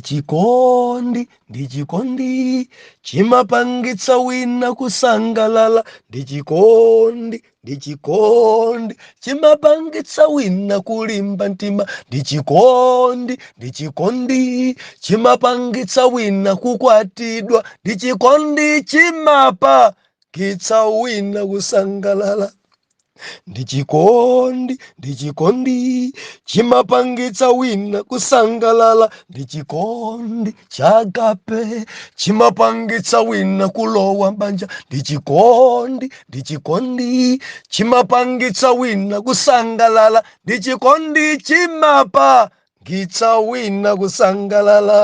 Chikondi ndi chikondi chimapangitsa wina kusangalala, ndi chikondi, ndi chikondi chimapangitsa wina kulimba mtima, ndi chikondi, ndi chikondi chimapangitsa wina kukwatidwa, ndi chikondi chimapangitsa wina kusangalala. Ndi chikondi, ndi chikondi chimapangitsa wina kusangalala, ndi chikondi cha agape chimapangitsa wina kulowa mbanja, ndi chikondi, ndi chikondi chimapangitsa wina kusangalala, ndi chikondi chimapangitsa wina kusangalala.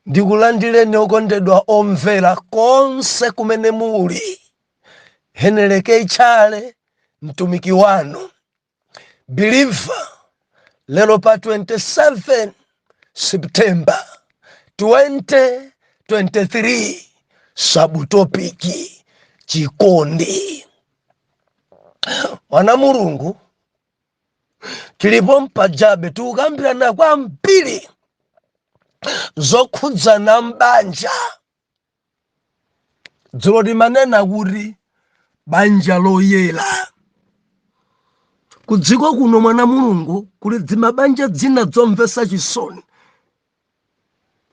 Ndikulandireni okondedwa omvera konse kumene muli. Heneleke Chale, mtumiki wanu believer, lero pa 27 September 2023, subtopic chikondi. Mwana Mulungu, tilipo mpajabe tikukambirana kwambiri zokhudzana mbanja. Dzulo timanena kuti banja loyera ku dziko kuno, mwana Mulungu, kuli dzimabanja dzina dzomvetsa chisoni,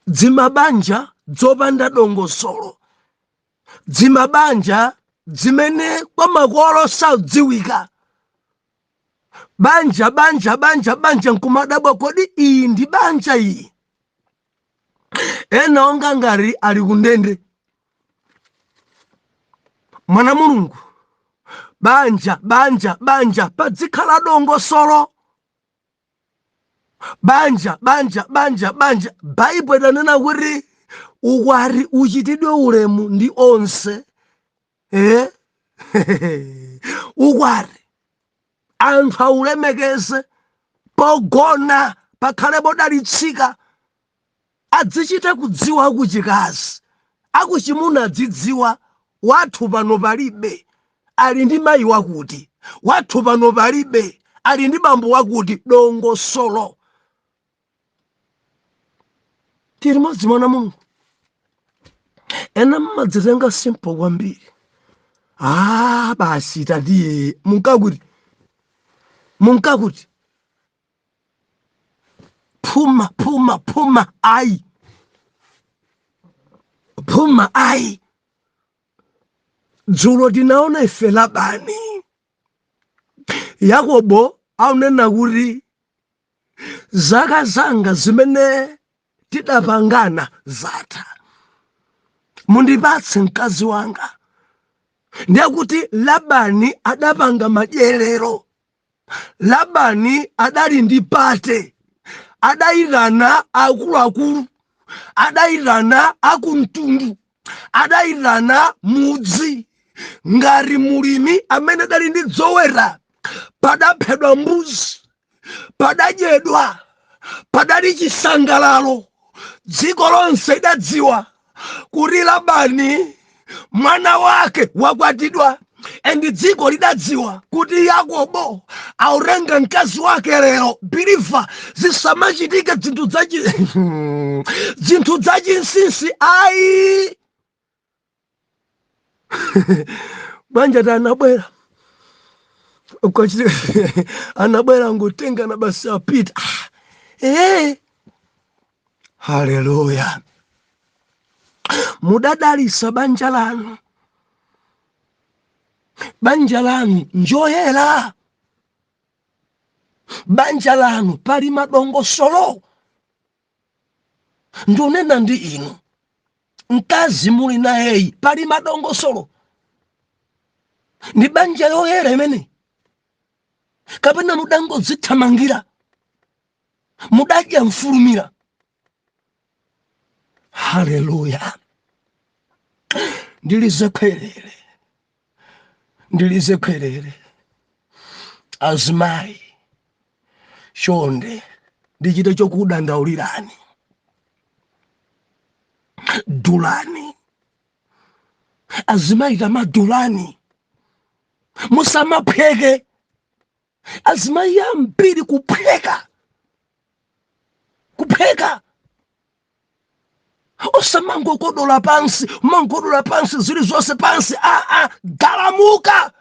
dzimabanja dzopanda dongosolo, dzimabanja dzimene kwa makolo sadziwika. Banja, banja, banja, banja, nkumadabwa, kodi iyi ndi banja iyi? Ena onga ngati ali kundende. Mwana Mulungu, banja, banja, banja padzikhala dongosolo. Banja, banja, banja, banja, Baibulo idanena kuti ukwati uchitidwe ulemu ndi onse. Ukwati anthu aulemekeze, pogona pakhale podalitsika, adzichita kudziwa akuchikazi, akuchimuna adzidziwa, wathu pano palibe, ali ndi mayi wakuti, wathu pano palibe, ali ndi bambo wakuti. Dongosolo. Tili modzi, mwana Mulungu. Ena mmadzitenga simple kwambiri. Ah, basi, tatiye munkakuti, munkakuti phuma, phuma, phuma, ayi, phuma, ayi. Dzulo tinaona ife Labani, Yakobo aunena kuti zaka zanga zimene tidapangana zatha, mundipatse mkazi wanga. Ndiye kuti Labani adapanga madyerero. Labani adali ndi party, adayitana akuluakulu, adayitana akumtundu, adayitana mudzi, ngati mulimi amene adali ndi dzowera. Padaphedwa mbuzi, padadyedwa, padali chisangalalo. Dziko lonse idadziwa kuti Labani mwana wake wakwatidwa, and dziko lidadziwa kuti Yakobo autenga mkazi wake lero. Believer, zisamachitike zinthu zachinsinsi, ayi. Banja ti anabwera ukachitika, anabwera ngotengana basi, apita. Ah, haleluya! Mudadalisa banja lanu, banja lanu njoyera, banja lanu pali madongosolo. Ndionena ndi inu, mkazi muli nayeyi pali madongosolo? Ndi banja yoyera imene, kapena mudangodzithamangira, mudadya mfulumira? Haleluya! Ndilize khwerere, ndilize khwerere. Azimayi, chonde, ndichite chokudandaulirani, dulani. Azimayi, tamadulani, musamaphweke. Azimayi ambiri kuphweka. Osamangokodola pansi, mangokodola pansi, zilizonse pansi. Aa, galamuka!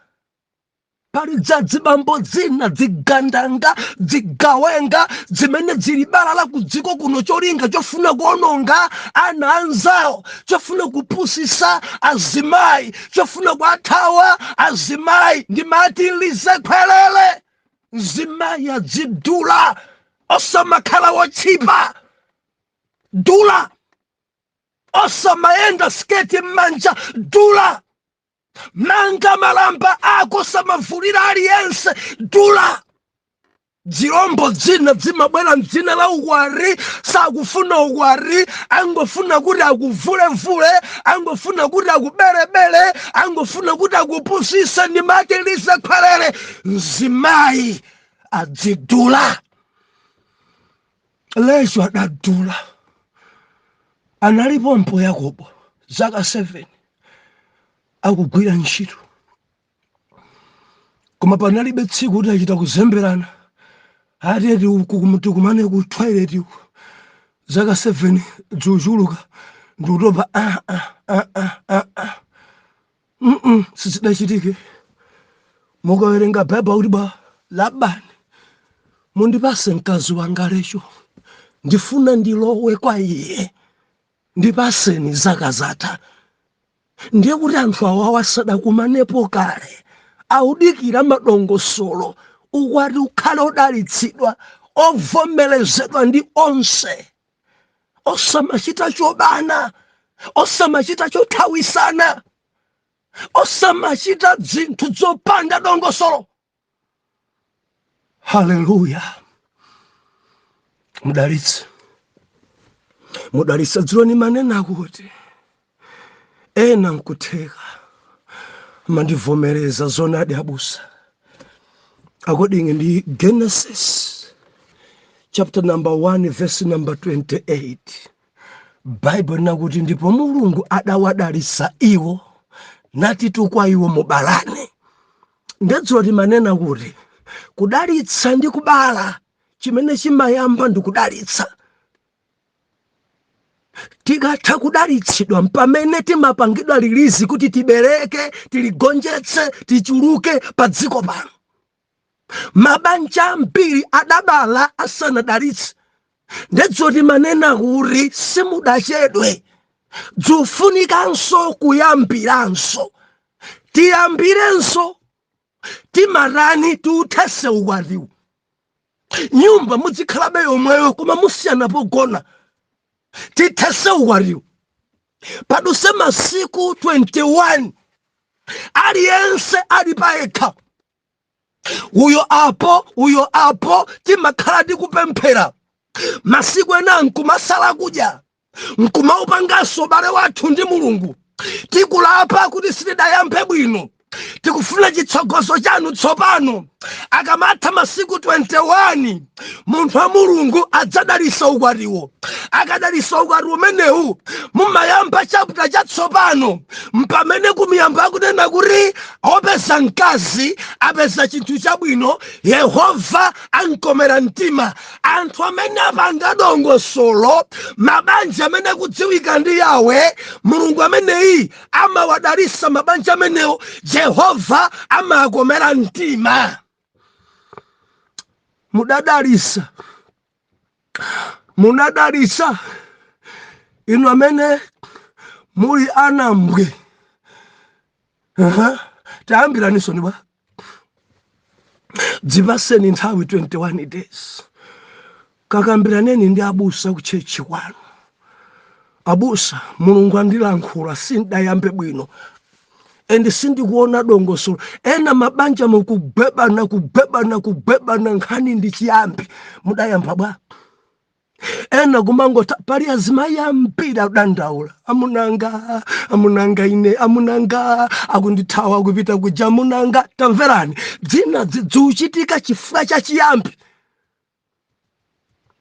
Pali dzadzibambo dzina, dzigandanga, dzigawenga zimene zili bala ku dziko kuno, cholinga chofuna kuononga ana anzawo, chofuna kupusisa azimayi, chofuna kuathawa azimayi. Ndimati lizekhwelele, mzimayi adzidula, osamakhala wotchipa, dula. Osamayenda sketi m'manja, dula. Manga malamba ako, samavulira aliyense, dula. Dzirombo dzina dzimabwera mdzina la ukwati, sakufuna ukwati, angofuna kuti akuvulevule, angofuna kuti akuberebere, angofuna kuti akupusise. Ndimati lizekhwelere, mzimayi adzidula. Lecho adadula, analipompo Yakobo zaka 7 akugwira ntchito, koma panalibe tsiku kuti achita kuzemberana, ateti uku tikumane ku toilet uku. Zaka 7 dzuchuluka ndikutopa. Ah, ah, ah, ah, ah, ah. Sizidachitike. Mukawerenga Baibulo kuti ba Labani, "Mundipase mkazi wanga Lecho, ndifuna ndilowe kwa iye, ndipaseni, zaka zatha." Ndiye kuti anthu awawa sadakumanepo kale, audikira madongosolo ukwati ukhale odalitsidwa, ovomerezedwa ndi onse. Osamachita chobana, osamachita chothawisana, osamachita zinthu zopanda dongosolo. Haleluya! Mudalitse, mudalitse. Dzulo manena kuti ena nkutheka mandivomereza zonadi abusa, according ndi Genesis chapter number 1 verse number 28, Bible linakuti, "Ndipo Mulungu adawadalitsa iwo, natitu kwa iwo, mubalane." Ndedzulo timanena kuti kudalitsa ndi kubala, chimene chimayamba ndi kudalitsa. Tikatha kudalitsidwa, mpamene timapangidwa release kuti tibereke, tiligonjetse, tichuluke pa dziko pano. Mabanja ambiri adabala asanadalitse. Ndedzulo timanena kuti simudachedwe, dzufunikanso kuyambiranso, tiyambirenso. Timatani? Tiuthese ukwatiwu. Nyumba muzikhalabe yomweyo, koma musiyana pogona. Tithese ukwatiwu, paduse masiku 21, aliyense ali payekha, uyo apo, uyo apo. Timakhala tikupemphera masiku ena, nkumasala kudya, nkumaupanganso ubale wathu ndi Mulungu, tikulapa kuti sitidayambe bwino, tikufuna chitsogozo chanu tsopano. Akamatha masiku 21, munthu wa Mulungu adzadalisa ukwatiwo. Akadalisa ukwati umenewu, mumayamba chapter chatsopano. Mpamene kumiyamba akunena kuti opeza mkazi apeza chinthu chabwino, Yehova ankomera mtima. Anthu amene apanga dongosolo, mabanja amene akudziwika ndi Yawe Mulungu ameneyi, amawadalisa mabanja amenewo, Jehova amakomera mtima. Mudadalisa, munadalisa inu amene muli anambwe. Tayambiraninso bwa, dzipaseni nthawi 21 days, kakambiraneni ndi abusa ku church kwanu. "Abusa, Mulungu andilankhula, sindayambe bwino and sindikuona dongosolo." Ena mabanja mukugwebana, kugwebana, kugwebana, nkhani ndi chiyambi mudayamba bwa. Ena kumangota, pali azimayi ambiri adandaula, "Amunanga, amunanga, ine amunanga akundithawa kupita kuja, amunanga." Tamverani, dzina ziuchitika chifukwa chachiyambi,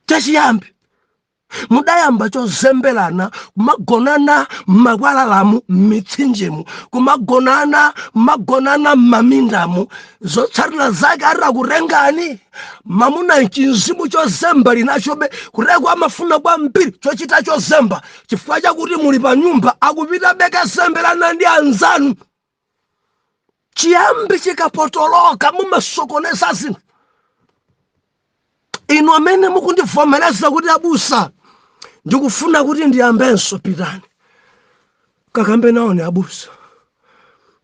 chachiyambi. Mudayamba chozemberana, kumagonana m'makwalalamu, m'mitsinjemu, kumagonana, kumagonana m'mamindamu. Zotsatira zake atakutengani mamuna, chinzimu chozemba linachobe kuteko, amafuna kwambiri chochita chozemba. Chifukwa chakuti muli pa nyumba, akupita bekazemberana ndi anzanu. Chiyambi chikapotoloka, mumasokoneza zinthu. Inu amene mukundivomereza kuti, "Abusa, ndikufuna kuti ndiyambenso," pitani kakambe naone abusa.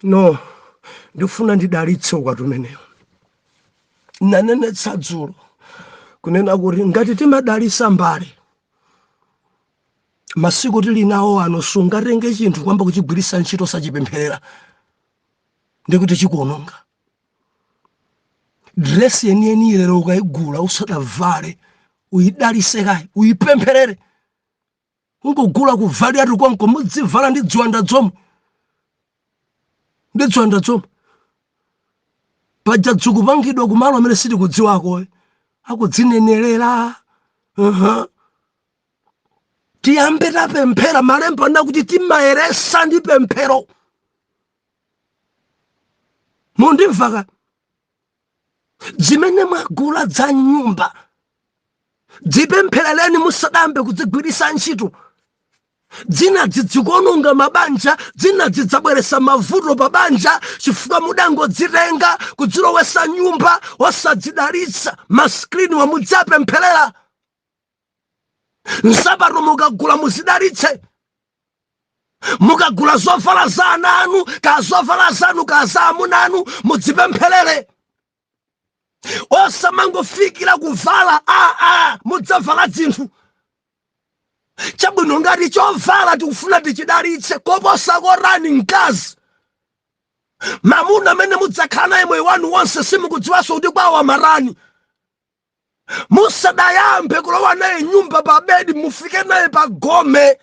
No, ndikufuna ndidalitse ukwati umenewo. Nanenetsa dzulo kunena kuti ngati timadalitsa mbale, masiku tili nawo ano sungatenge chinthu kwamba kuchigwiritsa ntchito sachipempherera, ndikuti chikuononga. Dresi yeniyeni lero ukayigula, usadavale uyidalise kayi, uyipempherere. Ungogula kuvaliratu konko, mudzivala ndi dziwanda zomwe, ndi dziwanda zomwe. Paja dzikupangidwa kumalo amene sitikudziwako, akudzinenerera. Tiyambe tapemphera. Malemba anakuti timayeresa ndi pemphero. Mundimvaka? Zimene mwagula za nyumba, dzipempherereni musadambe kudzigwiritsa ntchito. Dzina dzikuononga mabanja, dzina zidzabweresa mavuto pa banja chifukwa mudangodzitenga kudzilowesa nyumba osadzidalitsa. Ma screen wamudzapempherera, nsapato mukagula muzidalitse, mukagula zovala za ana anu, ka zovala zanu, ka za amuna anu, mudzipempherere. Osamangofikira kuvala aa, mudzavala zinthu chabwino. Ngati chovala tikufuna tichidalitse, koposa korani mkazi, mamuna amene mudzakhala naye moyo wanu wonse, simukudziwanso kuti kwawo amarani. Musadayambe kulowa naye nyumba pa bedi, mufike naye pa gome,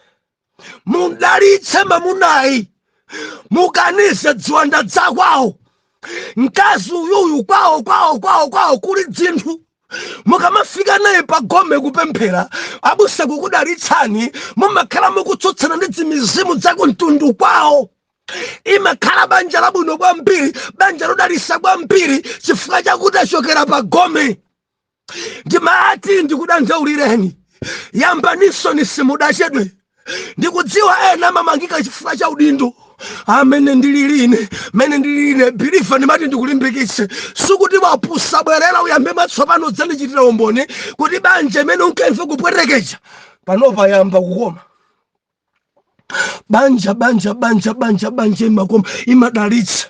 mudalitse mamunayi, mukanize ziwanda zakwawo. Mkazi uyuyu kwawo, kwawo, kwawo, kwawo kuli dzinthu. Mukamafika naye pa gome kupemphera, abusa kukudalitsani, mumakhala mukutsutsana ndi dzimizimu zakumtundu kwawo. Imakhala banja labwino kwambiri, banja lodalitsa kwambiri, chifukwa chakuti achokera pa gome. Ndimati ndikudandaulireni, yambanisoni, simudachedwe. Ndikudziwa ena amamangika chifukwa cha udindo amene ndililine, mene ndililine believer. Ndimati ndikulimbikitse, sikuti wapusa. Bwerera uyambe mwatsopano, udzandichitira umboni kuti banja imene unkamva kupwetekeja, panopa yamba kukoma. Banja, banja, banja, banja, banja imakoma, imadalitsa,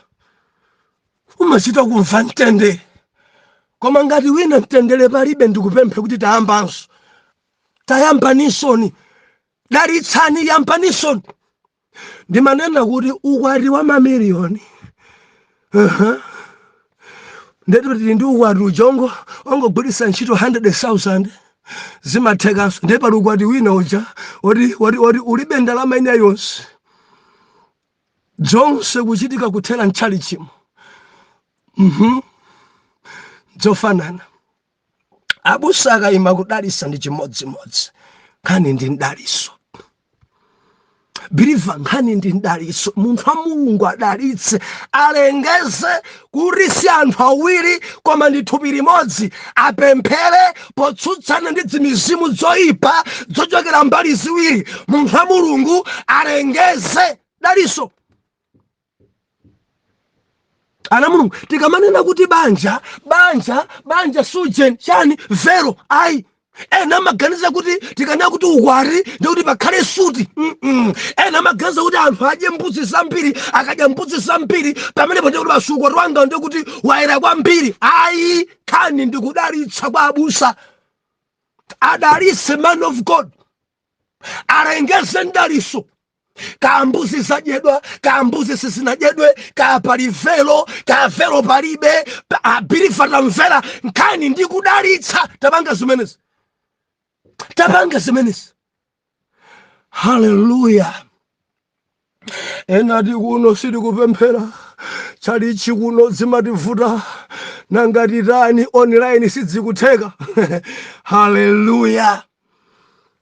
umachita kumva mtendere. Koma ngati wina mtendere palibe, ndikupemphe kuti tayambanso, tayambanisoni, dalitsani, yambanisoni. Ndimanena kuti ukwati wa mamiliyoni, Ndeti tili ndi ukwati uja ongogwiritsa ntchito 100,000, zimathekanso. Ndiye pali ukwati wina uja oti ulibe ndalama ina yonse, zonse kuchitika kuthera mtchalichimo. Zofanana, abusa akayima kudalisa ndi chimodzimodzi. Nkhani ndi mdaliso, believer, nkhani ndi mdaliso. Munthu wa Mulungu adalitse, alengeze kuti si anthu awiri koma ndi thupi limodzi. Apemphere potsutsana ndi dzimizimu zoyipa zochokera mbali ziwiri. Munthu wa Mulungu alengeze daliso. Ana Mulungu, tikamanena kuti banja, banja, banja, sujeni chani, vero, ayi. Ena amaganiza kuti tikanena kuti ukwati ndikuti pakhale suti. Ena amaganiza kuti anthu adye mbuzi zambiri, akadya mbuzi zambiri pamenepo ndikuti basi ukwati wanga ndikuti wayera kwambiri. Ayi, nkhani ndikudalitsa kwa abusa. Adalitse man of God, alengeze mdaliso. Ka mbuzi zadyedwa, ka mbuzi sizinadyedwe, ka pali velo, ka velo palibe, a believer tamvera, nkhani ndi kudalitsa. Tapanga zimenezi, tapanga zimenezi. Haleluya! Ena ati kuno sitikupemphera, chalichi kuno zimativuta, nanga titani? Online sidzikutheka. Haleluya!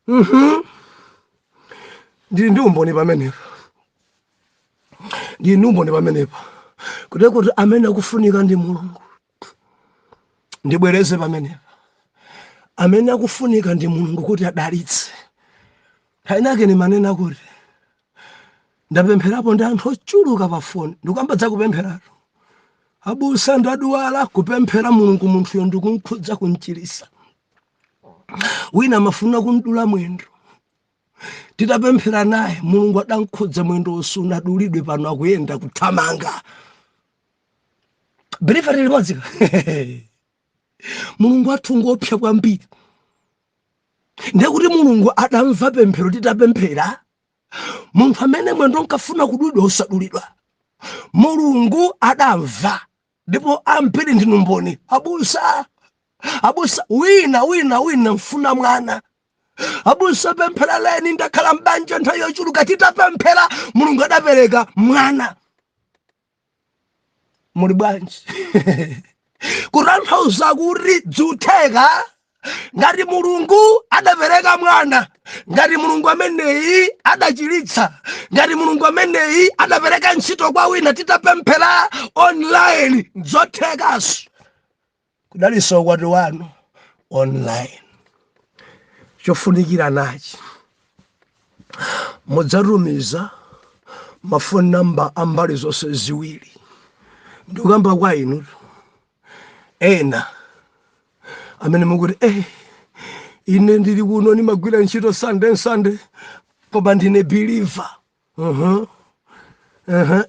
Ndili ndi umboni pamenepa, ndili ndi umboni pamenepa kuti amene akufunika ndi Mulungu. Ndibwereze pamenepa, amene akufunika ndi Mulungu kuti adalitse. Nthawi inake ndimanena kuti ndapempherapo ndi anthu ochuluka pa foni, ndikuyamba dzakupempheratu, "Abusa, ndadwala." Kupemphera, Mulungu munthuyo ndikumkhudza, kumchirisa. Wina amafuna kumdula mwendo, titapemphera naye, Mulungu adamkhudza, mwendo sunadulidwe, pano akuyenda, kuthamanga. Believer, tili limodzi. Mulungu athu ngopsa kwambiri. Ndiye kuti Mulungu adamva pemphero. Titapemphera, munthu amene mwendo nkafuna kudulidwa usadulidwa, Mulungu adamva. Ndipo ambiri ndinu mboni. "Abusa, abusa." Wina mfuna mwana, "Abusa, pempheraleni, ndakhala mbanja nthawi yochuluka." Titapemphera, Mulungu adapereka mwana. Muli bwanji? Kutanthauza kuti dzutheka. Ngati Mulungu adapereka mwana, ngati Mulungu ameneyi adachiritsa, ngati Mulungu ameneyi adapereka ntchito kwa wina titapemphera online, nzothekanso kudalitsa ukwati wanu online. Chofunikira nachi: mudzatumiza mafoni namba a mbali zonse ziwiri. Ndikuyamba kwa inu ena amene mukuti, "Ine ndili kuno, ndimagwira ntchito Sunday Sunday, koma ndine believer."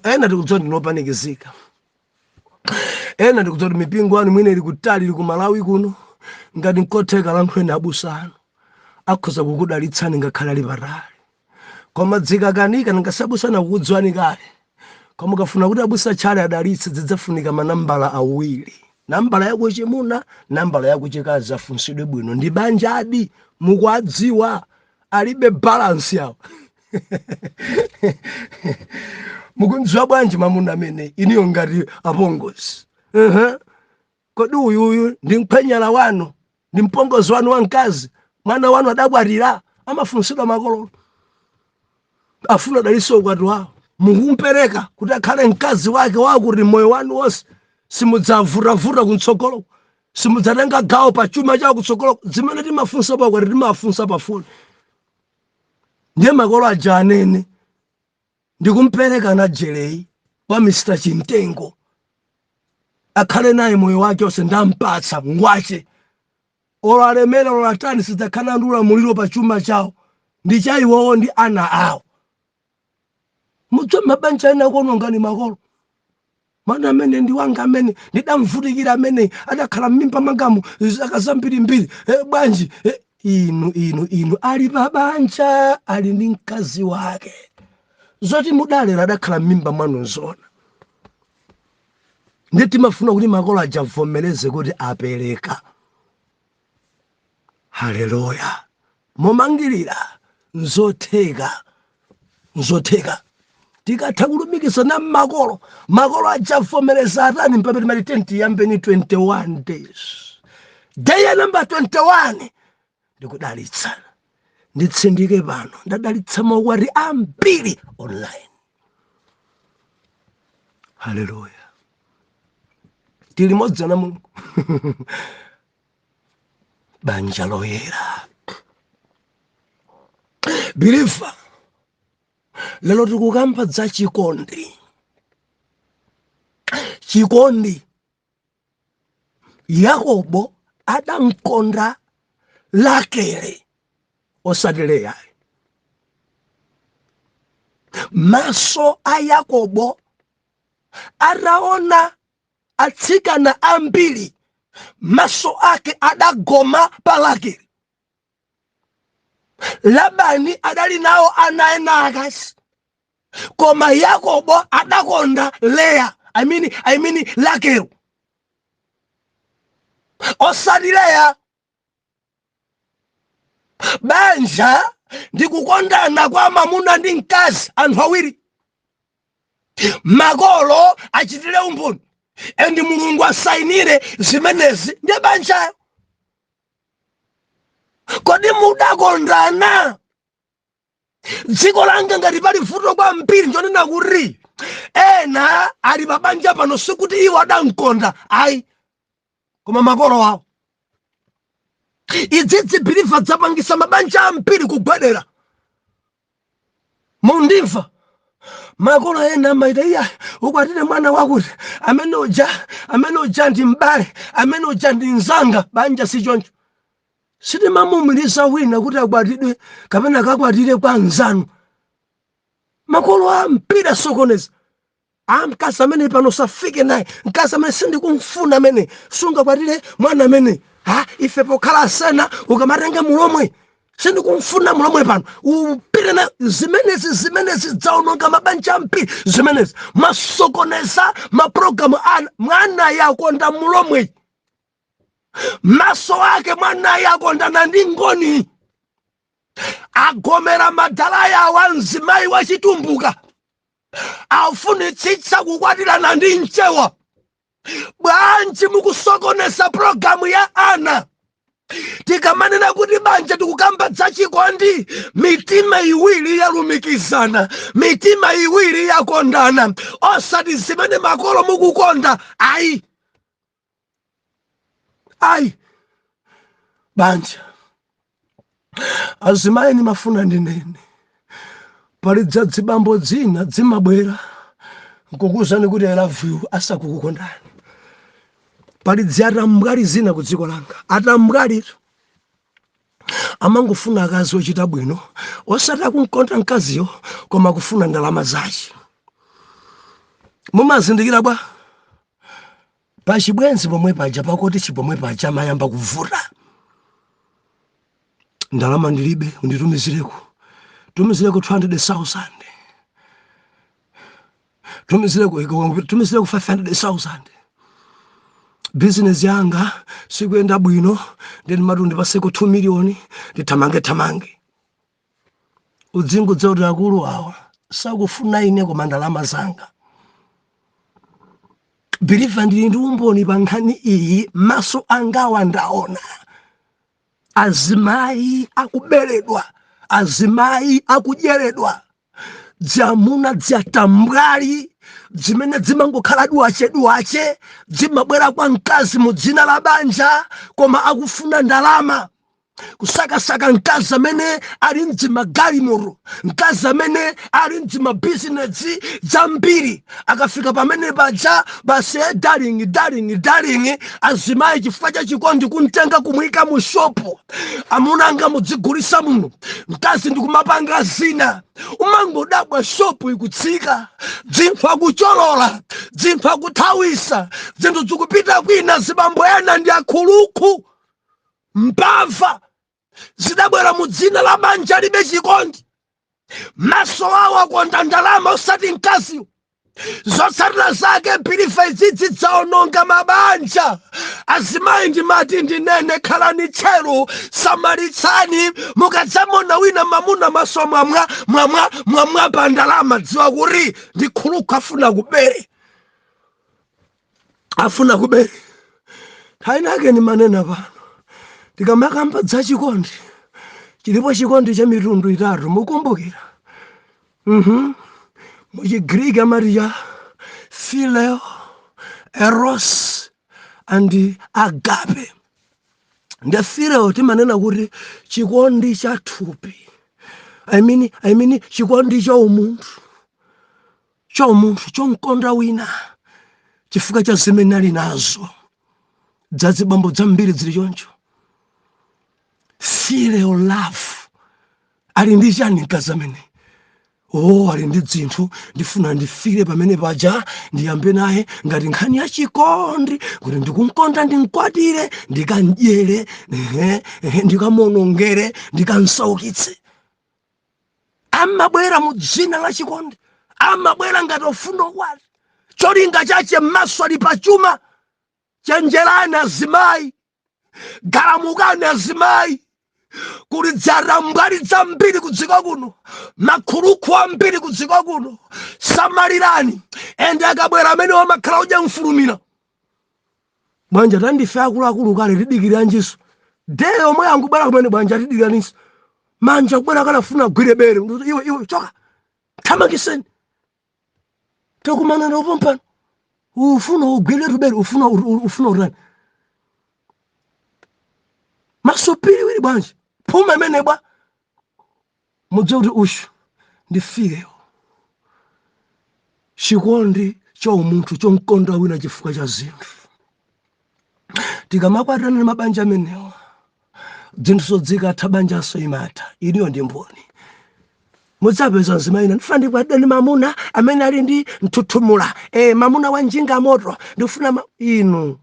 Ena tikudziwa ndinopanikizika, ena tikudziwa kuti mipingo anu mwina ili kutali, ili ku Malawi kuno. Ngati nkotheka, lankhuleni abusa anu, akhoza kukudalitsani ngakhale ali patali. Koma dzikakanika, ngasi abusa anakukudziwani kale. Koma ukafuna kuti abusa tchale adalitse, zidzafunika manambala awiri, nambala yakuchimuna, nambala yakuchikazi. Afunsidwe bwino, ndi banja adi mukuadziwa, alibe balance yawo. Mukundziwa bwanji mamuna amene iniyo ngati apongozi? Kodi uyuyu ndi mkhwenyana wanu, ndi mpongozi wanu wamkazi? Mwana wanu adakwatira? Amafunsidwa makolo afuna adalitse ukwati wawo. Mukumpereka kuti akhale mkazi wake wakuti moyo wanu wonse simudzavutavuta kutsogolo, simudzatenga gawo pa chuma chawo kutsogolo? Zimene timafunsa pakwati timafunsa pafoni. Ndiye makolo aja anene, "Ndikumpereka na Jeleyi kwa Mr Chintengo, akhale naye moyo wake onse, ndampatsa ngwache. Olo alemera, olo atani, sidzakhala ndi ulamuliro pa chuma chawo, ndi cha iwowo ndi ana awo." Mudziwe mabanja ena akuonongani makolo. "Mwana amene ndi wanga, amene ndidamvutikira, amene adakhala m'mimba mwangamu zaka zambirimbiri, bwanji inu inu inu Ali pa banja, ali ndi mkazi wake. Zoti mudalera, adakhala m'mimba mwanu, nzona. Ndi timafuna kuti makolo aja avomereze kuti apereka. Haleluya! Momangirira, nzotheka, nzotheka. Tikatha kulumikizana makolo, makolo ajavomereza, atani, mpamene timati tiyambeni 21 days. Day ya number 21 ndikudalitsa. Nditsindike pano, ndadalitsa maukwati ambiri online. Haleluya! Tili modzi na Mulungu, banja loyera. Believer, lero tikukamba za chikondi. Chikondi, Yakobo adamkonda Rakele, osati Leya. Maso a Yakobo ataona atsikana ambiri, maso ake adagoma pa Rakele. Labani adali nawo ana ena akazi, koma Yakobo adakonda Leya, I mean Rakele, osati Leya. Banja ndi kukondana kwa mamuna ndi mkazi, anthu awiri. Makolo achitire umboni and Mulungu asayinire zimenezi, ndi banjayo. Kodi mudakondana? Dziko langa, ngati pali vuto kwambiri, njonena kuti ena ali pabanja pano sikuti iwo adamkonda ayi, koma makolo awo. Idzidzi, believer, dzapangisa mabanja ambiri kugwedera. Mundimva? Makolo ena amaita, "Iya, ukwatire mwana wakuti, amene uja, amene uja ndi mbale, amene uja ndi mzanga." Banja si choncho. Sitimamumiriza wina kuti akwatidwe kapena akakwatire kwa mzanu. Makolo ambiri asokoneza a mkazi amene pano safike naye, mkazi amene sindikumfuna, amene sungakwatire mwana amene ha ife pokhala asena ukamatenga mulomwe, sindikumfuna mulomwe pano, upite na zimenezi. Zimenezi dzaononga mabanja ambiri. Zimenezi masokoneza mapulogalamu ana. Mwana yakonda mulomwe, maso ake mwana yakondana ndi ngoni, agomera madala yawo. Mzimayi wachitumbuka afunitsitsa kukwatirana ndi mchewa. Bwanji mukusokoneza pulogalamu ya ana? Tikamanena kuti banja, tikukamba zachikondi. Mitima iwiri yalumikizana, mitima iwiri yakondana, osati zimene makolo mukukonda ayi, ayi. Banja, azimayi, nimafuna ndinene, pali dzadzibambo dzina dzimabwera nkukuwuzani kuti "I love you" asakukukondani. Pali dziatambwali zina ku dziko langa, atambwalitu amangofuna akazi ochita bwino, osati akunkonda mkaziyo, koma kufuna ndalama zace. Mumazindikira bwa pachibwenzi pomwe paja, pakoti chipomwe paja amayamba kuvuta. "Ndalama ndilibe, unditumizireko, tumizireko 200,000, tumizireko, tumizireko 500,000. Bizinesi yanga sikuyenda bwino, ndini mati undipaseko 2 miliyoni ndithamange thamange." Udzingudza kuti akulu awa sakufuna ine koma ndalama zanga. Believer, ndili ndi umboni pa nkhani iyi. Maso angawa ndaona azimayi akuberedwa, azimayi akudyeredwa, dzamuna dzatambwali zimene zimangokhala duwache duwache, zimabwera kwa mkazi mu dzina la banja, koma akufuna ndalama, kusakasaka mkazi amene ali mdzimagalimoto, mkazi amene ali mdzimabizinesi zambiri. Akafika pamene paja basi, "Eh, darling, darling, darling." Azimayi chifukwa cha chikondi kumtenga, kumuyika mu shopu, "Amuna anga, mudzigulisa muno." Mkazi ndikumapanga zina, umangodabwa shopu ikutsika, dzinthu akucholola, dzinthu akuthawisa, zinthu zikupita kwina. Zibambo ena ndi akhulukhu, mbava zidabwera mu dzina la banja, libe chikondi. Maso awo akonda ndalama, osati mkaziwo. Zotsatira zake, believer, idzidzi dzaononga mabanja. Azimayi, ndimati ndinene, khalani tcheru, samalitsani. Mukadzamona wina mamuna maso mwamwa mwamwa mwamwa pa ndalama, dziwa kuti ndi khulukhu, afuna kubere, afuna kubere. Nthawi nake ndimanena pano, tikamakamba zachikondi, chilipo chikondi cha mitundu itatu, mukumbukira? Muchigriki amati cha phileo, eros and agape. Ndi phileo timanena kuti chikondi cha thupi, I mean chikondi cha umunthu, cha umunthu chonkonda wina chifukwa cha zimene ali nazo. Dzazibambo zambiri zili choncho. Phileo love: ali ndi chani mkazi amene? Oh, ali ndi dzinthu, ndifuna ndifire pamene paja, ndiyambe naye ngati nkhani ya chikondi, kuti ndikumkonda, ndimkwatire, ndikamdyere, ehe, ehe, ndikamonongere, ndikamsaukitse. Amabwera mu dzina la chikondi, amabwera ngati ofuna ukwati, cholinga chache maso ali pachuma. Chenjerani azimayi, galamukani azimayi. Kuli dzarambwali dzambiri kudziko kuno, makhulukhu ambiri kudziko kuno, samalirani. Ende akabwera amene wamakhala udya mfulumira bwanja, tandife akuluakulu kale, tidikiranjiso? Day yomwe angubwera kumene bwanja atidiranisa manja kubwera kanafuna agwire bere. Iwe, iwe, choka, thamangiseni. Takumana nawo pompano, ufuna ugwire tubere, ufuna utani? Maso piriwiri bwanji, phuma imene bwa? Mudziwe kuti ushu ndi phileo, chikondi cha umunthu chomkonda wina chifukwa cha zinthu. Tikamakwatana ndi mabanja amenewa, zinthu zodzikatha, banjanso imatha. Iniyo ndi mboni. Mudzapeza mzimayi ina, "Ndifuna ndikwatire ndi mamuna amene ali ndi mthuthumula, mamuna wa njinga moto ndikufuna." Inu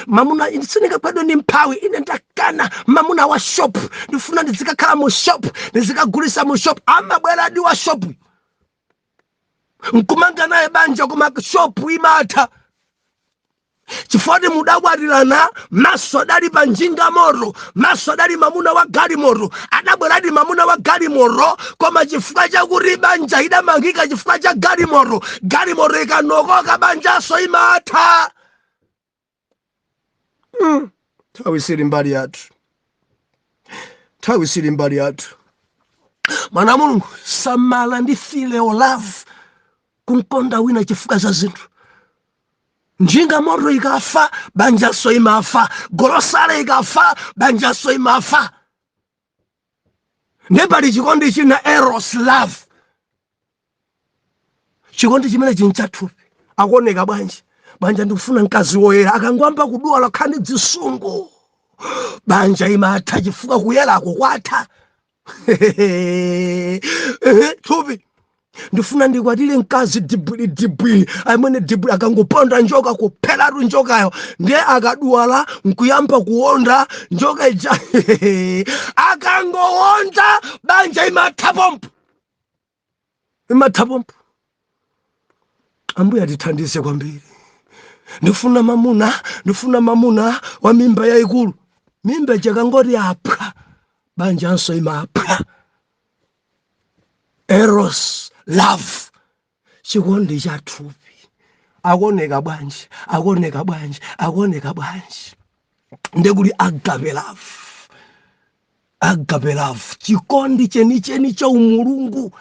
mamuna sindingakwatidwe ndi mphawi ine, ndakana. Mamuna wa shop ndifuna, ndizikakhala mu shop, ndizikagulisa mu shop. Amabweradi wa shop nkumanga naye banja, koma shop imatha chifukwa mudakwatirana maso adali pa njinga moto, maso adali mamuna wa galimoto. Adabweradi mamuna wa galimoto, koma chifukwa chakuti banja idamangika chifukwa cha galimoto, galimoto ikanokoka banjaso imatha. Nthawi sili mbali yathu, nthawi sili mbali yathu. Mwana wa Mulungu, samala ndi phileo love, kumkonda wina chifukwa cha zinthu. Njinga moto ikafa, banjaso imafa. Golosale ikafa, banjaso imafa. Ndiye pali chikondi china, eros love, chikondi chimene chinchathupi. Akuoneka bwanji banja? Ndikufuna mkazi woyera. Akangwamba kuduwa lakhani dzisungu, banja imatha chifukwa kuyerako kwatha. Thupi, ndifuna ndikwatire mkazi dibwiri dibwiri, amene dibwiri akangoponda njoka kupheratu njokayo. Ndiye akadwala nkuyamba kuwonda njoka ija, akangowonda banja imatha pompo, imatha pompo. Ambuye atithandize kwambiri. Ndifuna mamuna, ndifuna mamuna wa mimba yayikulu. Mimba ichakangoti aphwa, banjanso imaphwa. Eros love, chikondi cha thupi. Akuoneka bwanji? Akuoneka bwanji? Akuoneka bwanji? Ndekuli agape love. Agape love, chikondi chenicheni cha umulungu.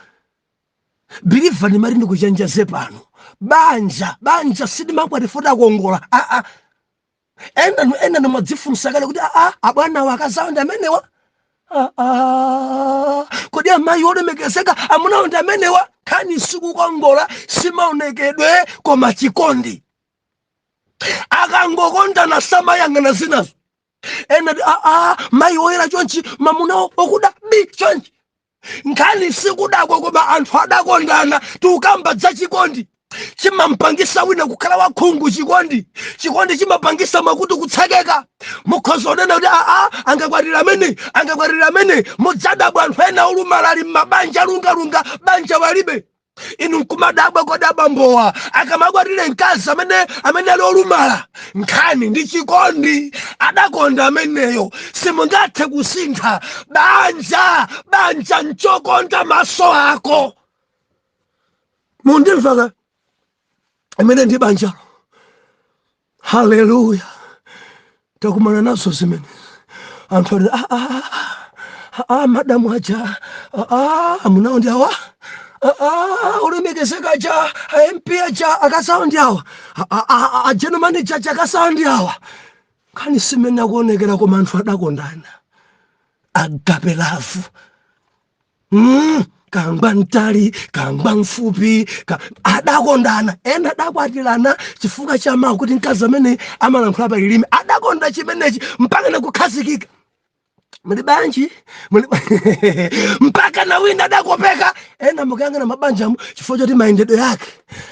Believer, ndimati ndikuchenjeze pano, banja, banja sitimakwati fota kongola. Aa, ena nimadzifunsa kale kuti, aa, abwana akazawo ndi amenewa? Aa, kodi amayi olemekezeka amunawo ndi amenewa? Nkhani sikukongola, simaonekedwe, koma chikondi. Akangokondana samayang'ana zinazo. Ena ti, aa, mayi woyera chonchi, mamunawo okuda bi chonchi. Nkhani sikudakwa, koma anthu adakondana. Tikukamba za chikondi chimampangisa wina kukhala wakhungu. Chikondi, chikondi chimapangisa makutu kutsekeka. Mukhoza kunena kuti, aa, angakwatira amene, angakwatira amene. Mudzadabwa anthu ena olumala ali m'mabanja, lungalunga, banja walibe. Inu nkumadabwa, kodi abambowa akamakwatire mkazi amene ali olumala? Nkhani ndi chikondi, adakonda ameneyo, simungathe kusintha banja. Banja nchokonda maso ako. Mundimvaka imene ndi banjalo? Haleluya! Takumana nazo zimene anthu ati, "Ah, ah, ah, ah, madamu aja, ah, ah, amunawo ndi awa. Ah, ah, olemekezeka aja, a MP aja, akazawo ndi awa. Ah, ah, ah, a general manager aja, akazawo ndi awa." Nkhani simene akuonekera, koma anthu adakondana. Agape love. Kangwa mtali, kangwa mfupi, adakondana. Ena adakwatirana chifukwa cha mawu kuti mkazi amene amalankhula pa lilime. Adakonda chimenechi mpaka nakukhazikika muli banji muli mpaka na wina adakopeka. Ena mukayang'ana mabanjamu chifukwa choti mayendedwe yake,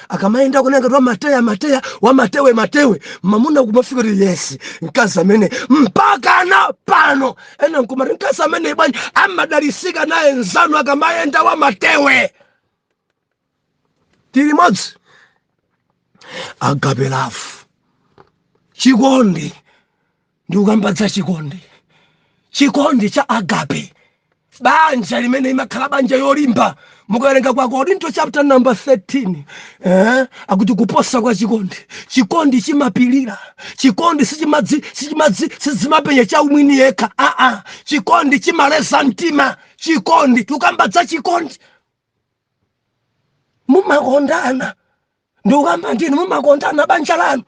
akamayenda kunenga kuti wamateya mateya, wamatewe matewe, mamuna kumafika kuti, "Yes, mkazi amene." Mpaka na pano ena nkumati, "Mkazi amene bwanji?" Amadalisika naye nzanu akamayenda wamatewe. Tili modzi. Agape love, chikondi, ndikukambadza chikondi, chikondi cha agape, banja limene imakhala banja yolimba. Mukawerenga kwa Korinto chapter number 13, akuti kuposa kwa chikondi. Chikondi chimapilira. Chikondi sichimadzi sichimadzi sizimapenya cha umwini yekha. Aa, chikondi chimaleza mtima. Chikondi, tikukamba za chikondi. Mumakondana? Ndikukamba ndinu, mumakondana banja lanu?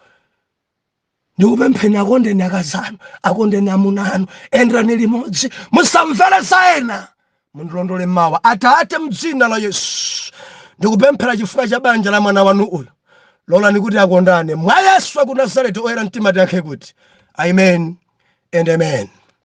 Ndikupempheni, akondeni akazanu, akondeni amuna anu, enderani limodzi, musamvere za ena. Mundilondole mawa. Atate, mdzina la Yesu, ndikupemphera chifukwa cha banja la mwana wanu uyu. Lolani kuti akondane mwa Yesu aku Nazareti. Oyera mtima tiyankhe kuti amen and amen.